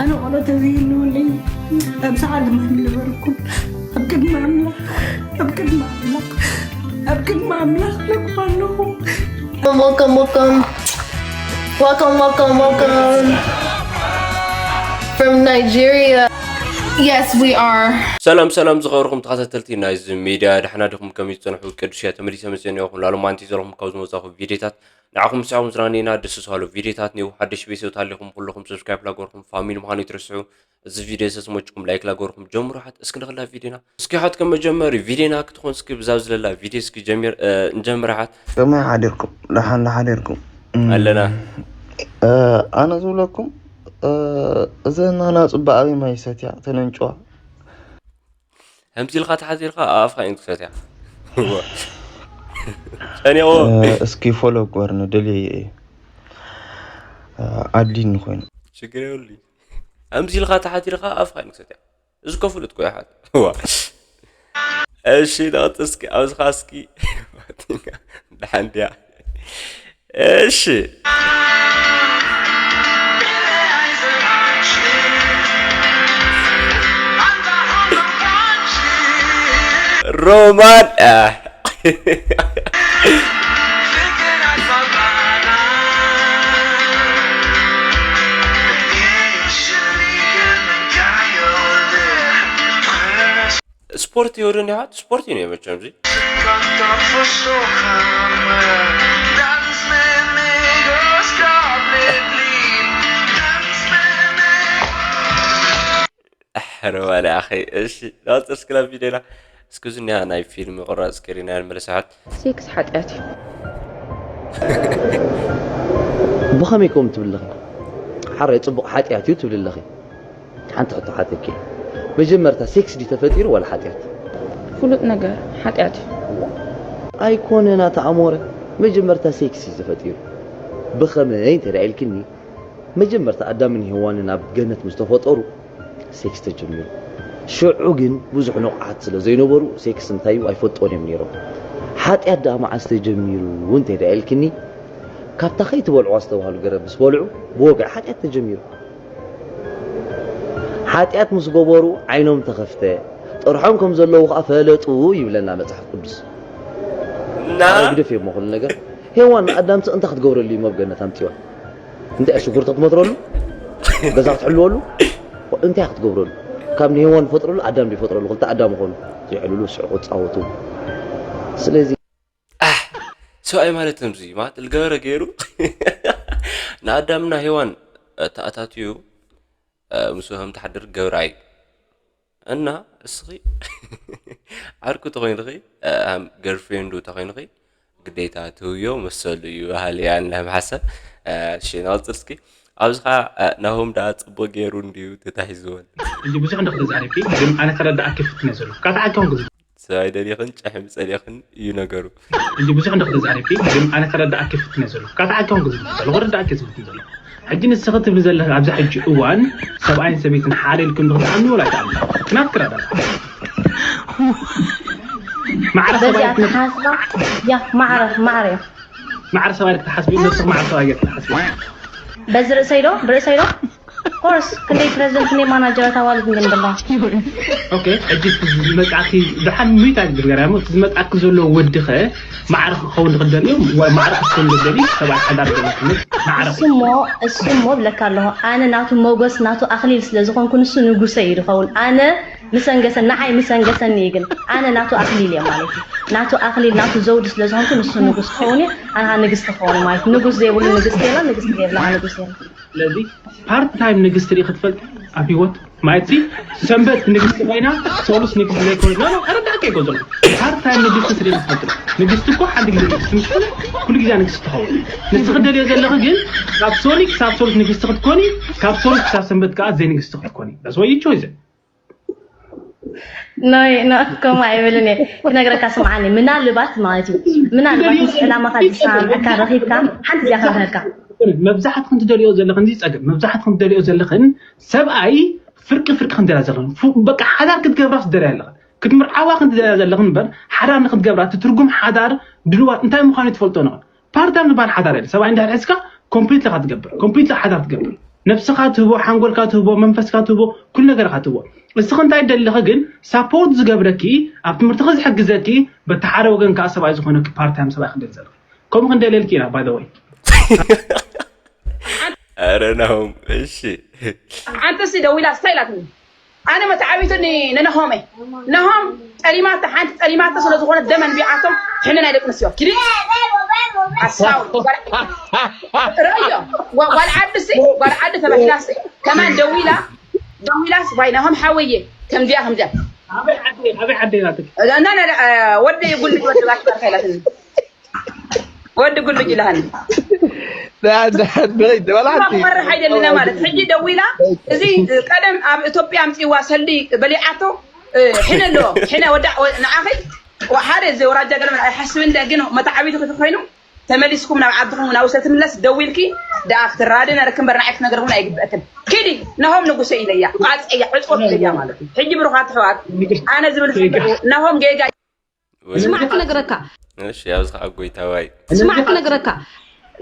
ኣነ ቆሎ ተዘይህልወለይ ኣብ ሰዓት ማን ነበርኩም። ኣብ ቅድሚ ኣምላኽ፣ ኣብ ቅድሚ ኣምላኽ፣ ኣብ ቅድሚ ኣምላኽ ለኩም ኣለኹ። Welcome, welcome, welcome. Welcome, welcome, welcome. From Nigeria. Yes, we are. ሰላም ሰላም ዝኸበርኩም ተኸታተልቲ ናይዚ ሚድያ፣ ደሕና ዲኹም? ከመይ ትጸንሑ? ቅዱስ እያ ተመሊሰ መጽእ ነኹም። ላሎም ኣንቲ ዘለኹም ካብ ዝመጻኹ ቪድዮታት ንዓኹም ምስዕኹም ዝራኒና ደስ ዝሃሉ ቪድዮታት ኒው ሓደሽ ቤተሰብ ታሊኹም ኩልኹም ሰብስክራይብ ላገርኩም ፋሚሊ ምዃኑ ይትርስዑ። እዚ ቪድዮ ሰስሞችኩም ላይክ ላገርኩም ጀምሩ ሓት። እስኪ ንኽላ ቪድዮና እስኪ ሓት ከመጀመሪ ቪድዮና ክትኾን እስኪ ብዛብ ዝለላ ቪድዮ እስኪ ጀሚር እንጀምር ሓት። ከመይ ሓዲርኩም? ደሓን ዶ ሓዲርኩም? ኣለና። ኣነ ዝብለኩም፣ እዘን ናና ጽባኣዊ ማይ ሰትያ ተነንጭዋ። ከምዚ ኢልካ ተሓዚርካ ኣፍካ ኢንክሰት እያ። ጸኒቑ። እስኪ ፎሎ ግበርኒ፣ ደልየ እየ። ኣድሊኒ ኮይኑ። ችግር የብሉ። ከምዚ ኢልካ ተሓዚርካ ኣፍካ ኢንክሰት እያ። እዚ እኮ ፍሉጥ እኮ ይሓት። ዋ። እሺ፣ ዳውጥ እስኪ ኣብዝኻ እስኪ። ደሓን ድያ? እሺ። ሮማን ስፖርት ይወደኒ ይሓት ስፖርት እዩ መቸም እዚ ሮማን ኣኸይ እሺ ናፅር ስክላ ቪድዮና እስኪ ዝኒያ ናይ ፊልም ቁራፅ ስክሪና ንመለሳሓት ሴክስ ሓጢኣት እዩ። ብኸመይ ከምኡ ትብሊ ኣለኺ? ሓራይ ጽቡቕ ሓጢኣት እዩ ትብሊ ኣለኺ። ሓንቲ ሕቶ ሓተኪ። መጀመርታ ሴክስ ድዩ ተፈጢሩ ዋላ ሓጢኣት? ፍሉጥ ነገር ሓጢኣት እዩ። ኣይኮነን ኣታ ኣሞረ፣ መጀመርታ ሴክስ እዩ ተፈጢሩ። ብኸመይ እንተ ደኣ ኢልክኒ፣ መጀመርታ ኣዳምን ሄዋንን ኣብ ገነት ምስ ተፈጠሩ ሴክስ ተጀሚሩ። ሽዑ ግን ብዙሕ ንቑሓት ስለ ዘይነበሩ ሴክስ እንታይ እዩ ኣይፈልጥዎን እዮም ነይሮም። ሓጢኣት ደኣ መዓስ ተጀሚሩ እንተ ደኣ ኢልክኒ፣ ካብታ ከይትበልዑዋ ዝተባህሉ ገረብ ምስ በልዑ ብወግዒ ሓጢኣት ተጀሚሩ። ሓጢኣት ምስ ገበሩ ዓይኖም ተኸፍተ፣ ጥርሖም ከም ዘለዉ ኸዓ ፈለጡ ይብለና መጽሓፍ ቅዱስ። እና ኣረ ግደፍዮ እሞ ኩሉ ነገር። ሄዋን ንኣዳም ስቕ እንታይ ክትገብረሉ እዩ ኣብ ገነት ኣምጺዋ? እንታይ እያ ሽጉርቲ ክትመትረሉ? ገዛ ክትሕልወሉ? እንታይ እያ ክትገብረሉ? ካብ ንሄዋን ዝፈጥረሉ ኣዳም ድዩ ይፈጥረሉ? ክልተ ኣዳም ይኾኑ። ዝሕልሉ ስዑ ክጻወቱ። ስለዚ ኣህ ሰብኣይ ማለት ከምዚ ማለት ልገበረ ገይሩ ንኣዳምና ሄዋን ተኣታትዩ ምስ ወሃም ተሓድር ገብራ እዩ እና እስኺ ዓርኩ ተኾይንኺ ገርፍሬንዱ ተኾይንኺ ግዴታ ትህብዮ መሰሉ እዩ ባህል እያ እንዳ ሓሰብ ሽናውፅር እስኪ ኣብዚ ኸዓ ናሆም ደኣ ፅቡቅ ገይሩ እንድዩ ተታሒዝወን እንጂ ብዙሕ እንደ ተዛሪብኪ ግን ኣነ ተረዳኣኪ ፍትነ ዘሎ ካብ ዓካውን ግዜ ሰብኣይ ደሊኽን ጨሕሚ ጸሊኽን እዩ ነገሩ እንጂ ብዙሕ እንደ ተዛሪብኪ ግን ኣነ ተረዳኣኪ ፍትነ ዘሎ ካብ ዓካውን ግዜ ዘሎ ወረዳኣኪ ዝፍትን ዘሎ ሕጂ ንስኺ ትብሊ ዘለኺ ኣብዚ ሕጂ እዋን ሰብኣይን ሰበይትን ሓደ ኢልኩም ዶ ክትኣምኑ ወላ ኣይትኣምኑ ክናት ክረዳ ማዕረ በዚኣ ሰብኣይ ተሓስባ ያ ማዕረ ማዕረ እያ ማዕረ ሰብኣይ ክትሓስቢ ነብስኺ ማዕረ ሰብኣይ ጌርኪ ክትሓስቢ በዚ ርእሰይ ዶ ብርእሰይ ዶ ኮርስ ክንደይ ፕሬዚደንት ክንደይ ማናጀራት ኣዋልድ ግን ዘለዋ ኦኬ ሕጂ ዝመጣኪ ደሓን ምይታ ግርገር እሞ ዝመጣኪ ዘሎ ወድኸ ማዕረ ክኸውን ዝኽደል እዩ ወይ ማዕረ ክኸውን ዝኽደል እዩ ሰብኣይ ሓዳር ዘለኩም ማዕረ እሱሞ እሱሞ ብለካ ኣለኹ ኣነ ናቱ ሞጎስ ናቱ ኣኽሊል ስለ ዝኾንኩ ንሱ ንጉሰ እዩ ዝኸውን ኣነ ምሰንገሰን ንዓይ ምሰንገሰኒ እዩ ግን ኣነ ናቱ ኣኽሊል እየ ማለት እዩ ናቱ ኣኽሊል ናቱ ዘውዲ ስለ ዝኾንኩ ንሱ ንጉስ ክኸውን እዩ ኣነ ንግስቲ ክኸውን ማለት እዩ ንጉስ ዘይብሉ ንግስቲ የላ ንግስቲ ዘይብላ ንጉስ የላ ስለዚ ፓርት ታይም ንግስቲ ርኢ ክትፈልጥ ኣብ ህይወት ማለት ሲ ሰንበት ንግስቲ ኮይና ሰሉስ ንግስቲ ዘይኮነ ኖ ኣረዳእካ ይጎ ዘሎ ፓርት ታይም ንግስቲ ስለ ክትፈልጥ ንግስቲ እኮ ሓንቲ ግዜ ንግስቲ ምስ ኮነ ኩሉ ግዜ ንግስቲ ትኸውን ንስኺ ደልዮ ዘለኺ ግን ካብ ሶኒ ክሳብ ሶሉስ ንግስቲ ክትኮኒ ካብ ሶሉስ ክሳብ ሰንበት ከዓ ዘይንግስቲ ክትኮኒ that's why you choose it ናይ ናት ከምኡ ኣይብልን እየ ክነግረካ ስምዓኒ ምናልባት ማለት እዩ ምናልባት ምስ ዕላማኻ ዝሰማምዐካ ረኺብካ ሓንቲ እዚኣ ክረኽበካ መብዛሕትክን ትደልዮ ዘለኽን እዚ ፀገም መብዛሕትክን ትደልዮ ዘለኽን ሰብኣይ ፍርቂ ፍርቂ ክንደላ ዘለኽን በቃ ሓዳር ክትገብራ ትደልያ ኣለኽን ክትምርዓዋ ክንደላ ዘለኽን እምበር ሓዳር ንክትገብራ እቲ ትርጉም ሓዳር ድልዋት እንታይ ምዃኑ ትፈልጦ ነኽን ፓርታም ዝበሃል ሓዳር የለ ሰብኣይ እንድሕር ሒዝካ ኮምፕሊትሊ ኢኻ ትገብር ኮምፕሊትሊ ሓዳር ትገብር ነብስኻ ትህቦ፣ ሓንጎልካ ትህቦ፣ መንፈስካ ትህቦ፣ ኩሉ ነገርካ ትህቦ። እስኺ እንታይ ደለኺ ግን ሳፖርት ዝገብረኪ፣ ኣብ ትምህርትኺ ዝሕግዘኪ፣ በቲ ሓደ ወገን ከዓ ሰብኣይ ዝኾነኪ ፓርታይም ሰብኣይ ክደሊ ዘለኺ። ከምኡ ክንደልየልኪ ኢና ባይ ዘ ወይ። ኧረ ናሆም እሺ። ሓንቲ ሲ ደዊላ ስታይ ኢላትኒ። ኣነ መተዓቢትኒ ንነሆመ ነሆም ጠሊማታ ሓንቲ ጠሊማታ ስለ ዝኾነት ደም ኣንቢዓቶም ሕነ ናይ ደቂ ኣንስትዮ ኪዲ ኣሳው ርእዮ ጓል ዓዲ ሲ ጓል ዓዲ ተባሂላ ሲ ከማን ደዊላ ደዊላስ ዋይ ነሆም ሓወየ ከምዚኣ ከምዚኣ ኣበይ ዓዲ ኣበይ ዓዲ ናትክ እና ወደ የጉልጅ ወደ ባሽ ባርካ ኢላትኒ ወዲ ጉልጅ ኢላሃኒ ብረይ ደበላቲ ክመርሕ ኣይደልና ማለት ሕጂ ደዊላ እዚ ቀደም ኣብ ኢትዮጵያ ኣምፅዋ ሰልዲ በሊዓቶ ሕነ ኣለዎ ሕነ ወዳ ንዓኸይ ሓደ እዚ ወራጃ ገለ ኣይሓስብን ደ ግን መታዓቢቲ ክትኮይኑ ተመሊስኩም ናብ ዓድኹም ናብ ውሰ ትምለስ ደዊልኪ ደኣ ክትራደ ነርክ እምበር ንዓይ ክትነግር እውን ኣይግበእክን ኪዲ ነሆም ንጉሰ ኢለያ ቃፀያ ዕፅወት ኢለያ ማለት እዩ ሕጂ ብሩኻት ኣሕዋት ኣነ ዝብል ዝፈለኹ ነሆም ጌጋ ወይ- ስማዕ ክነግረካ እሺ ኣብዚ ከዓ ጎይታዋይ ስማዕ ክነግረካ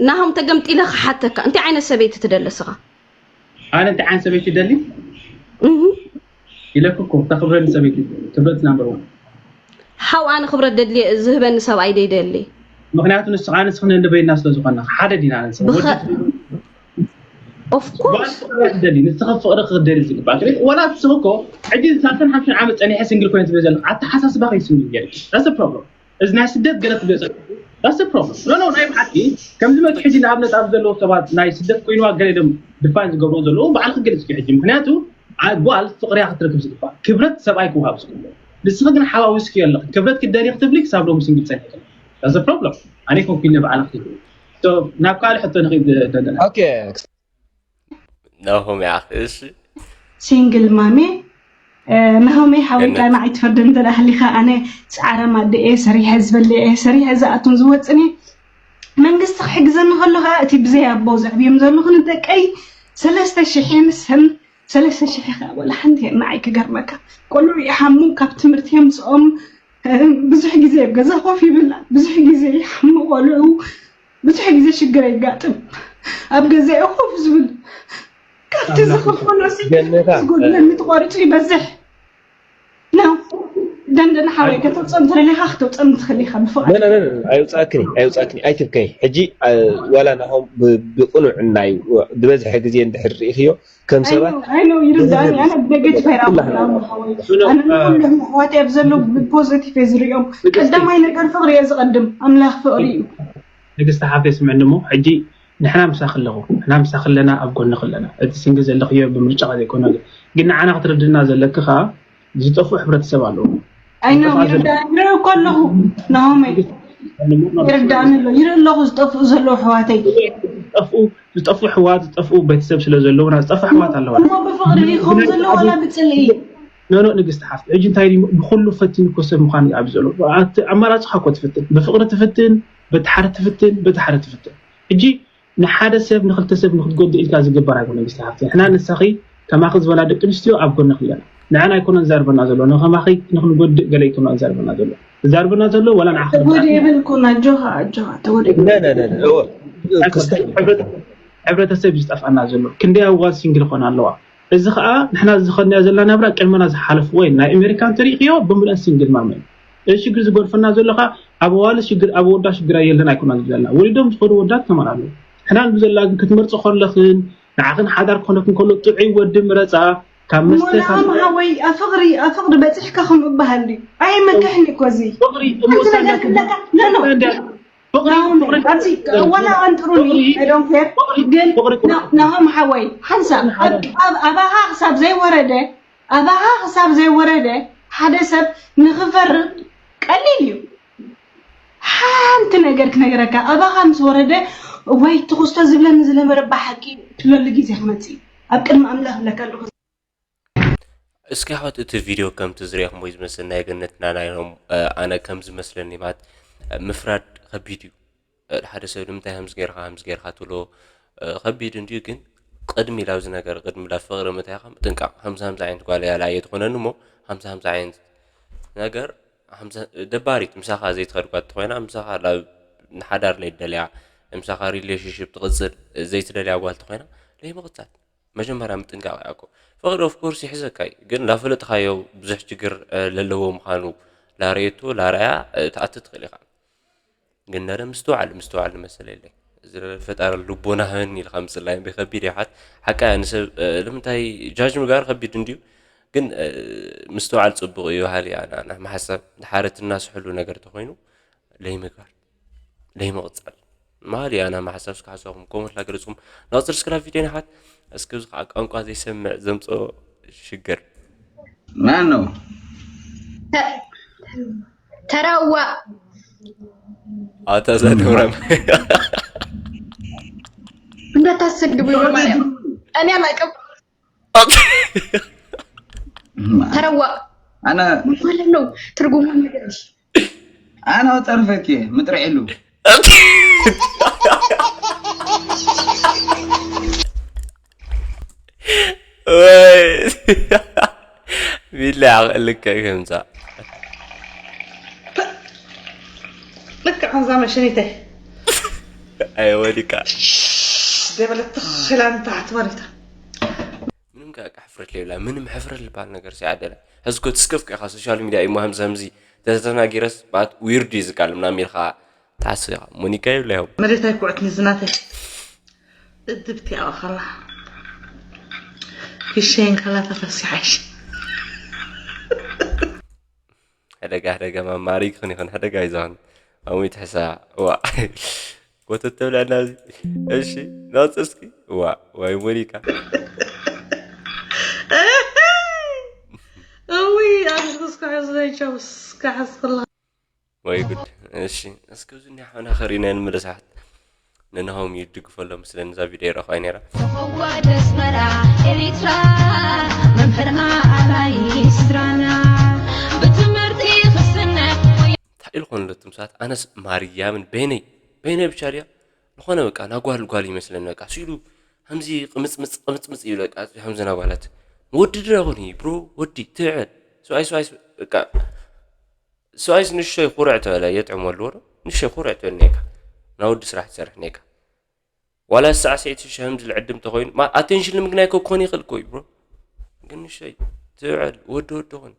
ናሆም ተገምጢለ ክሓተካ እንታይ ዓይነት ሰበይቲ ትደሊ ስኻ ኣነ እንታይ ዓይነት ሰበይቲ ደሊ እህ ኢለኩ እኮ ተኽብረኒ ሰበይቲ ክብረት ናምበር ዋን ሓው ኣነ ክብረት ደድልየ ዝህበኒ ሰብኣይ ደይደሊ ምክንያቱ ንስኻ ንስኽን እንበይና ስለ ዝኾና ሓደ ዲና ንስ ብኸ- of course ደሊ ንስኻ ፍቕሪ ክደሊ ዝግባእ ክብል ወላ ንስኽ እኮ ሕጂ ሳልሳን ሓምሽን ዓመት ፀኒሐ ሲንግል ኮይነ ትብል ዘለኻ ኣተሓሳስባ ከይ ሲንግል ገይርኪ that's problem እዚ ናይ ስደት ገለ ትብለ that's problem no no ናይ ብሓቂ ከምዚ መት ሕጂ ንኣብነት ኣብ ዘለዉ ሰባት ናይ ስደት ኮይንዋ ገለ ኢሎም ድፋን ዝገብሩ ዘለዉ ባዕልክ ገሊፅኪ ሕጂ ምክንያቱ ጓል ፍቕርያ ክትረክብ ዝግባእ ክብረት ሰብኣይ ክወሃብ ዝግባእ ንስኺ ግን ሓዋዊስኪ ኣለኺ ክብረት ክደሊ ክትብሊ ክሳብ ሎሚ ሲንግል ፀኒሕኪ that's problem ኣነ ኮንኩ ኢለ ባዕልክ ናብ ካልእ ሕቶ ንኽእል ደለና okay ናሆም ያኽ እሺ ሲንግል ማሜ ናሆመይ ሓወይ ቃና ኣይትፈርደን እንተ ሃሊኻ ኣነ ፃዕረ ማደ እየ ሰሪሐ ዝበለ እየ ሰሪሐ ዝኣቱን ዝወፅን እየ መንግስቲ ክሕግዘኒ ከሎ ከዓ እቲ ብዘይ ኣቦ ዘዕብዮም ዘለኹ ንደቀይ ሰለስተ ሽሕ ምስን ሰለስተ ሽሕ ከዓ ወላ ሓንቲ እየ ንዓይ ክገርመካ ቆልዑ ይሓሙ ካብ ትምህርቲ የምፅኦም ብዙሕ ግዜ ኣብ ገዛ ኮፍ ይብል ብዙሕ ግዜ ይሓሙ ቆልዑ ብዙሕ ግዜ ሽግር የጋጥም ኣብ ገዛኡ ኮፍ ዝብል ካብቲ ዝኽፈሎ ገነታ ዝጎድለኒ ተቋሪፁ ይበዝሕ ነው ደንደን ሓወይ ከተውፀም ትደሊኻ ክትውፀም ትኽእል ኢኻ ብፍቓድ ኣይውፃእክን ኣይውፃእክን ኣይትብከይ ሕጂ ዋላ ናሆም ብቅኑዕ እናዩ ዝበዝሐ ግዜ እንድሕር ርኢኽዮ ከም ሰባት ኣይነው ይርዳእኒ ኣነ ብደገ ተፈይራ ኣነ ንኩሎም ኣሕዋት ኣብ ዘለዉ ብፖዘቲቭ እየ ዝሪኦም ቀዳማይ ነገር ፍቕሪ እየ ዝቐድም ኣምላኽ ፍቕሪ እዩ ንግስቲ ሓፍተይ ስምዕኒ እሞ ሕጂ ንሕና ምሳኺ ኣለኹ ንሕና ምሳኺ ኣለና ኣብ ጎንኺ ኣለና እቲ ሲንግል ዘለኽዮ ብምርጫኻ ዘይኮነ ግን ንዓና ክትረድእና ዘለኪ ከዓ ዝጠፍኡ ሕብረተሰብ ኣለዉ ኣይነው ይርዳእኒ ይርኢ እኮ ኣለኹ ናሆመይ ይርዳእኒ ኣሎ ይርኢ ኣለኹ ዝጠፍኡ ዘለዉ ኣሕዋተይ ዝጠፍኡ ዝጠፍኡ ኣሕዋት ዝጠፍኡ ቤተሰብ ስለ ዘለዉና ዝጠፍኡ ኣሕዋት ኣለዋ እሞ ብፍቕሪ ይኸውን ዘለዎ ዋላ ብፅልኢ ኖኖ ንግስቲ ሓፍቲ ሕጂ እንታይ ድዩ ብኩሉ ፈቲኑ እኮ ሰብ ምዃን እዩ ኣብዚ ዘሎ ኣማራፂኻ እኮ ትፍትን ብፍቕሪ ትፍትን በቲ ሓደ ትፍትን በቲ ሓደ ትፍትን ሕጂ ንሓደ ሰብ ንክልተ ሰብ ንክትጎድእ ኢልካ ዝግበር ኣይኮነ ንግስቲ ሓፍቲ ንሕና ንሳኺ ከማኺ ዝበላ ደቂ ኣንስትዮ ኣብ ጎንኺ ኣለና ንዓና ኣይኮነን ዘዛርበና ዘሎ ንከማኺ ንክንጎድእ ገለ ኣይኮነ ዘዛርበና ዘሎ ዘዛርበና ዘሎ ዋላ ንዓኺ ተጎድእ የብልኩን ኣጆኻ ኣጆኻ ተጎድእ ክስታይ ሕብረተሰብ ዝጠፍኣና ዘሎ ክንደይ ኣዋዝ ሲንግል ኾና ኣለዋ እዚ ከዓ ንሕና ዝኸድናዮ ዘለና ናብራ ቅድመና ዝሓለፍዎ እዩ ናይ ኣሜሪካ እንተሪእኽዮ ብምልአን ሲንግል ማመ እዩ እዚ ሽግር ዝገድፈና ዘሎ ከዓ ኣብ ኣዋልድ ሽግር ኣብ ኣወዳት ሽግር ኣየለን ኣይኮና ዘለና ወሊዶም ዝኸዱ ወዳት ከማን ኣለዉ ሕናን ብዘላ ግን ክትመርፂ ከለኽን ንዓኽን ሓዳር ክኾነክን ከሎ ጥዑይ ወዲ ምረፃ ካብ መስተ ካብ ሞላም ሓወይ ኣብ ፍቕሪ ኣብ ፍቕሪ በፂሕካ ከምኡ በሃል ድዩ ኣየመክሕን እኮ እዚ ፍቕሪ ሓንቲ ነገር ክብለካ ኖ ኖ ፍቕሪ ናሆም ፍቕሪ ኣብዚ ወላ ኣንጥሩኒ I don't care ግን ናሆም ሓወይ ሓንሳብ ኣባኻ ክሳብ ዘይወረደ ኣባኻ ክሳብ ዘይወረደ ሓደ ሰብ ንኽፈርድ ቀሊል እዩ ሓንቲ ነገር ክነገረካ ኣባኻ ምስ ወረደ እዋይ ትኽስቶ ዝብለኒ ዝነበረ ብሓቂ ትብለሉ ግዜ ክመፅእ እዩ ኣብ ቅድሚ ኣምላኽ ብለካ ኣለኹ እስኪ ኣሕዋት እቲ ቪድዮ ከምቲ ዝሪእኹሞ ዝመስል ናይ ገነትና ናይኖም ኣነ ከም ዝመስለኒ ማለት ምፍራድ ከቢድ እዩ ሓደ ሰብ ንምንታይ ከምዚ ገይርካ ከምዚ ገይርካ ትብሎ ከቢድ እንድዩ ግን ቅድሚ ኢላ ኣብዚ ነገር ቅድሚ ኢላ ፍቅሪ ምታይካ ምጥንቃቅ ከምዚ ከምዚ ዓይነት ጓል እያ ኢላ እየ ትኮነኒ እሞ ከምዚ ከምዚ ዓይነት ነገር ደባሪት ምሳኻ ዘይትኸድ ጓል ተኮይና ምሳኻ ናብ ንሓዳር ለይደልያ ምሳኻ ሪሌሽንሽፕ ትቅፅል ዘይትደልያ ጓል ተኮይና ለይምቅፃል መጀመርያ ምጥንቃቕ እያ እኮ። ፍቕሪ of course ይሕዘካ እዩ፣ ግን ላፈለጥካዮ ብዙሕ ችግር ለለዎ ምዃኑ ላረየቶ ላረያ ትኣት ትኽእል ኢኻ። ግን ነረ ምስትውዓል ምስትውዓል ንመሰለ የለይ። እዚ ፈጣሪ ልቦና ሃበኒ ኢልካ ምፅላይ እምበይ ከቢድ እዩ። ሓት ሓቃ እያ ንሰብ ንምንታይ ጃጅ ምግባር ከቢድ እንድዩ፣ ግን ምስትውዓል ፅቡቕ እዩ። ሃሊ ኣና ናሕማ ሓሳብ ድሓረት እናስሕሉ ነገር ተኮይኑ ለይምግባር ለይምቕፃል ማሊ ኣና ማሓሳብ እስከ ሓሳብኩም ኮመንት ላገለፅኩም። ናቕፅር እስከ ናብ ቪድዮ ንሓት እስከ እዚ ከዓ ቋንቋ ዘይሰምዕ ዘምፅኦ ሽግር ማን ነው? ተረዋ ኣታ ዘደውረም እንዳታሰድቡ ማርያም እኔ አላውቅም። ተረዋ አነ ማለት ነው ትርጉሙ ነገር አነ ጠርፈክ ምጥርዕሉ ወይ ቢላ ልክዕ ከምዛ ልክዕ ከምዛ መሸኒተይ ኣይወዲካ ደበለት ተኽላን ታሕት ማለት ምንም ከ ሕፍረት ለብላ ምንም ሕፍረት ልባል ነገር ሲዓደለ ሕዝኮ ትስከፍኩ ኢኻ ሶሻል ሚድያ እሞ ሃምዚ ሃምዚ ተተናጊረስ ባት ዊርድ እዩ ዝቃል ምናምን ኢልካ ትሓስብ ኢኻ ሞኒካ ይብላ እዮም መሬታይ ኩዕት ንዝናተይ እድብቲ ኣኸላ ክሸን ከላ ተፈሲሓሽ ሕደጋ ሕደጋ ማማሪ ክን ይኹን ሕደጋ ይዛን ኣሙይ ትሕሳ ዋ ጎተት ተብላ ናዚ እሺ ናውፅር እስኪ ዋ ወይ ሞኒካ እዊ ኣስኩስካ ሕዝበይቻውስ ካሕስክላ ወይ ጉድ እሺ እስከ እዚ እኒሓና ኸሪና ንመለሳሕት ንንሆም ይድግፈሎም ስለኒ እዛ ቪድዮ ይረኽባ ነራ ተፈዋድ ኣስመራ ኤሪትራ መምህርና ኣላይ ስድራና ብትምህርቲ ክስነ እንታይ ኢልኮን ለቱም ሰዓት ኣነስ ማርያምን በይነይ በይነይ ብቻ ድያ ዝኾነ በቃ ናጓል ጓል ይመስለኒ በቃ ስኢሉ ከምዚ ቅምፅምፅ ቅምፅምፅ ይብል በቃ ከምዚ ናጓላት ወዲ ድረ ኹን ብሮ ወዲ ትዕል ስዋይ ስዋይ በቃ ስዋይስ ንሸይ ኩርዕ ተበለ የጥዕሞ ኣለዎ ንሸይ ኩርዕ ትበል ኔካ ናወዲ ስራሕ ትሰርሕ ኔካ ዋላ ሳዕስዒት ሽሽ ህምዚ ልዕድም ተኾይኑ ኣቴንሽን ንምግናይ ኮ ክኾን ይኽእል ኮ እዩ ብሮ ግን ንሸይ ትውዕል ወዲ ወዲ ኾን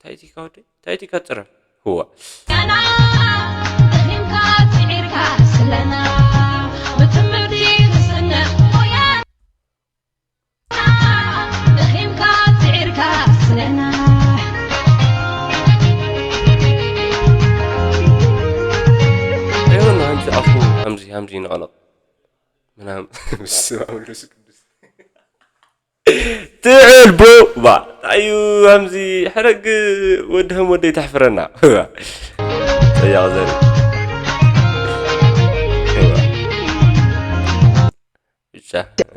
ታይቲካ ወደይ ታይቲካ ጥረ ህዋ ና እኺምካ ትዒርካ ስለና ብትምህርቲ ንስነ ሞያ እኺምካ ትዒርካ ስለና ይሁን ሃምዚ ኣፉ ሃምዚ ሃምዚ ይንቐነቕ ምናምን ምስማም ቅዱስ ትዕል ብሮ ባ ታዩ ሃምዚ ሕረግ ወድህም ወደይ ተሕፍረና ጸያቕ ዘርኢ ብቻ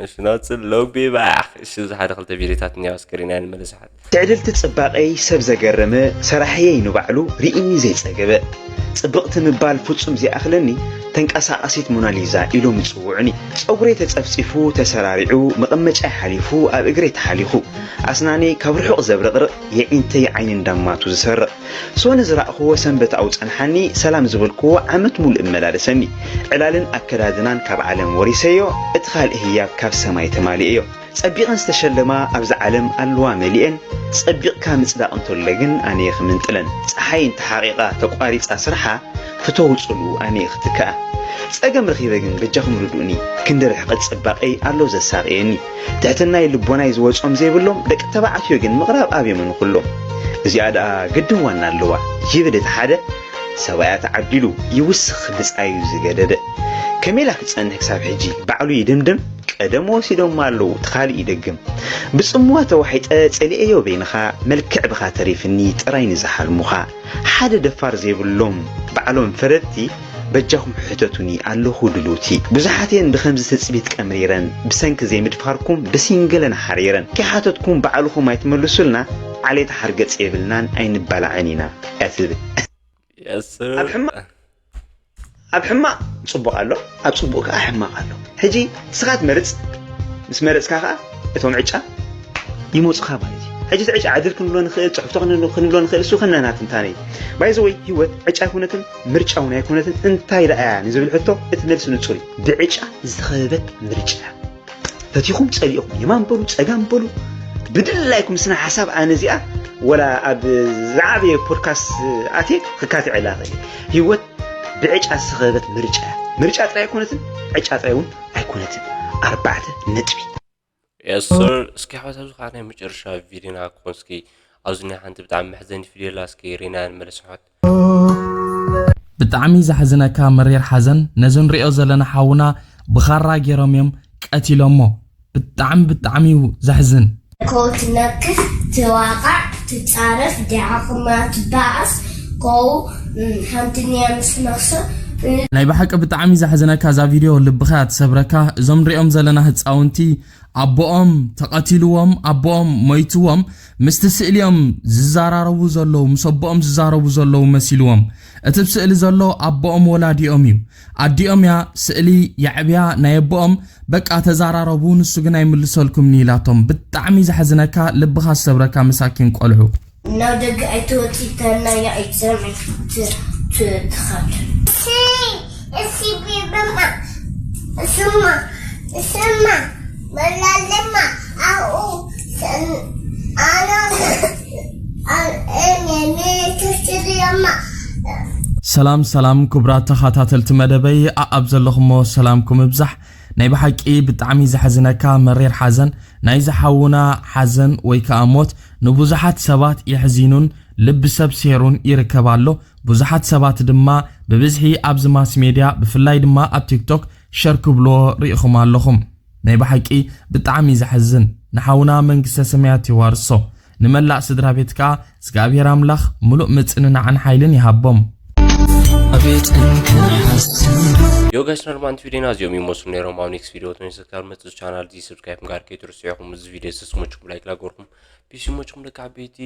እሺ ናጽል ሎቢ ባሕ እሺ እዚ ሓደ ክልተ ቪዲዮታት እኒኣ ስክሪን እያ ንመለስሓት ትዕድልቲ ጽባቐይ ሰብ ዘገረመ ሰራሕየይ ንባዕሉ ርኢኒ ዘይጸገበ ጽብቕቲ ምባል ፍጹም ዘይኣኽለኒ ተንቀሳቓሲት ሞናሊዛ ኢሎም ይጽውዑኒ ጸጉረይ ተጸፍጺፉ ተሰራሪዑ መቐመጫይ ሓሊፉ ኣብ እግረይ ተሓሊኹ ኣስናነይ ካብ ርሑቕ ዘብረቕርቕ የዒንተይ ዓይኒ እንዳማቱ ዝሰርቕ ሶኒ ዝረእኽዎ ሰንበት ኣው ጸንሓኒ ሰላም ዝበልክዎ ዓመት ሙሉእ እመላለሰኒ ዕላልን ኣከዳድናን ካብ ዓለም ወሪሰዮ እቲ ካልእ ህያብ ካብ ሰማይ ተማሊኤዮ ጸቢቐን ዝተሸለማ ኣብዛ ዓለም ኣለዋ መሊኤን ጸቢቕካ ምጽዳቕ እንተሎ ግን ኣነየ ክምንጥለን ጸሓይ እንተሓቒቓ ተቋሪጻ ስርሓ ፍተው ጽልኡ ኣነየ ክትከኣ ጸገም ረኺበ ግን በጃኹም ርድኡኒ ክንዲ ርሕቐት ጽባቐይ ኣሎ ዘሳቕየኒ ትሕትናይ ልቦናይ ዝወጾም ዘይብሎም ደቂ ተባዕትዮ ግን ምቕራብ ኣብዮም ንኹሎም እዚኣ ደኣ ግድን ዋና ኣለዋ ይብል እቲ ሓደ ሰብኣያ ተዓዲሉ ይውስኽ ብጻዩ ዝገደደ ከመይ ኢላ ክትጸንሕ ክሳብ ሕጂ ባዕሉ ይድምድም ቀደም ወሲዶማ ኣለዉ እቲ ካልእ ይደግም ብጽምዋ ተዋሒጠ ጸሊኤዮ በይንኻ መልክዕ ብኻ ተሪፍኒ ጥራይ ንዝሓልሙኻ ሓደ ደፋር ዘይብሎም ባዕሎም ፈረድቲ በጃኹም ሕተቱኒ ኣለኹ ድሉቲ ብዙሓት እየን ብኸምዚ ትጽቢት ቀምሪረን ብሰንኪ ዘይምድፋርኩም ብሲንገለን ሓሪረን ከይሓተትኩም ባዕልኹም ኣይትመልሱልና ዓሌት ሓርገጽ የብልናን ኣይንባላዕን ኢና እያ ትብል ኣብ ሕማቕ ኣብ ሕማቕ ጽቡቕ ኣሎ ኣብ ጽቡቕ ከኣ ሕማቕ ኣሎ ሕጂ ንስኻ ትመርጽ ምስ መረጽካ ከኣ እቶም ዕጫ ይመጹኻ ማለት እዩ ሕጂ እቲ ዕጫ ዕድል ክንብሎ ንኽእል ጽሕፍቶ ክንብሎ ንኽእል እሱ ከነናት እንታነ እዩ ባይዘወይ ህይወት ዕጫ ኣይኮነትን ምርጫ እውን ኣይኮነትን እንታይ ደኣ እያ ንዝብል ሕቶ እቲ መልሲ ንጹር እዩ ብዕጫ ዝተኸበበት ምርጫ እያ ፈቲኹም ጸሊእኹም የማን በሉ ጸጋም በሉ ብድላይኩም ስነ ሓሳብ። ኣነ እዚኣ ወላ ኣብ ዝዓበየ ፖድካስት ኣትየ ክካትዕ ላኽእል። ህይወት ብዕጫ ዝተኸበበት ምርጫ እያ። ምርጫ ጥራይ ኣይኮነትን፣ ዕጫ ጥራይ እውን ኣይኮነትን። ኣርባዕተ ነጥቢ። የስር እስኪ ሓወት ኣብዚ ከዓ ናይ መጨረሻ ቪድዮና ክኾን እስኪ ኣብዚ ናይ ሓንቲ ብጣዕሚ መሕዘኒ ፊደላ እስኪ ሪና ንመለስ ኣሕዋት። ብጣዕሚ ዘሕዝነካ መሪር ሓዘን ነዚ ንሪኦ ዘለና ሓውና ብኻራ ገይሮም እዮም ቀቲሎሞ። ብጣዕሚ ብጣዕሚ እዩ ዘሕዝን። ከው ትነክስ ትዋቃዕ ትጻረፍ ዲዓ ክማ ትባኣስ ከው ሓንትንያ ምስ ነኽሶ ናይ ብሓቂ ብጣዕሚ ዘሕዝነካ እዛ ቪድዮ ልብኻ እያ ትሰብረካ። እዞም ንሪኦም ዘለና ህፃውንቲ ኣቦኦም ተቐቲልዎም ኣቦኦም ሞይትዎም ምስቲ ስእሊኦም ዝዘራረቡ ዘለዉ ምስ ኣቦኦም ዝዛረቡ ዘለዉ መሲልዎም። እቲ ብስእሊ ዘሎ ኣቦኦም ወላዲኦም እዩ። ኣዲኦም እያ ስእሊ የዕብያ ናይ ኣቦኦም በቃ ተዛራረቡ ንሱ ግን ኣይምልሰልኩምኒ ኢላቶም። ብጣዕሚ ዘሕዝነካ ልብኻ ዝሰብረካ መሳኪን ቆልዑ። ናብ ደገ ኣይትወፂ ተናያ ኣይትሰምዒ ትኸድ እሲ ቢብማ ስማ ስማ በላለማ ኣኡ ኣና ኣንኤሜሜ ትስልዮማ ሰላም ሰላም ክቡራት ተኸታተልቲ መደበይ ኣኣብ ዘለኹሞ ሰላምኩም ይብዛሕ። ናይ ብሓቂ ብጣዕሚ ዘሕዝነካ መሪር ሓዘን ናይ ዝሓውና ሓዘን ወይ ከዓ ሞት ንብዙሓት ሰባት የሕዚኑን ልቢ ሰብ ሴሩን ይርከብ ኣሎ። ብዙሓት ሰባት ድማ ብብዝሒ ኣብዚ ማስ ሜድያ ብፍላይ ድማ ኣብ ቲክቶክ ሸር ክብልዎ ርኢኹም ኣለኹም። ናይ ብሓቂ ብጣዕሚ ዘሕዝን። ንሓውና መንግስተ ሰማያት ይዋርሶ። ንመላእ ስድራ ቤት ከዓ እግዚኣብሔር ኣምላኽ ምሉእ ምጽንናዕን ሓይልን ይሃቦም። ዮ ጋይስ ኖርማል ቪዲዮና እዚኦም ይመስሉ ነይሮም። ኣብ ኔክስት ቪዲዮ ተመልሰ ክሳብ መፅእ ቻናል እዚ ሰብስክራይብ ጋር ከይትርስዑ ኢኹም። እዚ ቪዲዮ ስስሞችኩም ላይክ ላገርኩም ፒስ ይመችኩም ደቂ ዓበይቲ።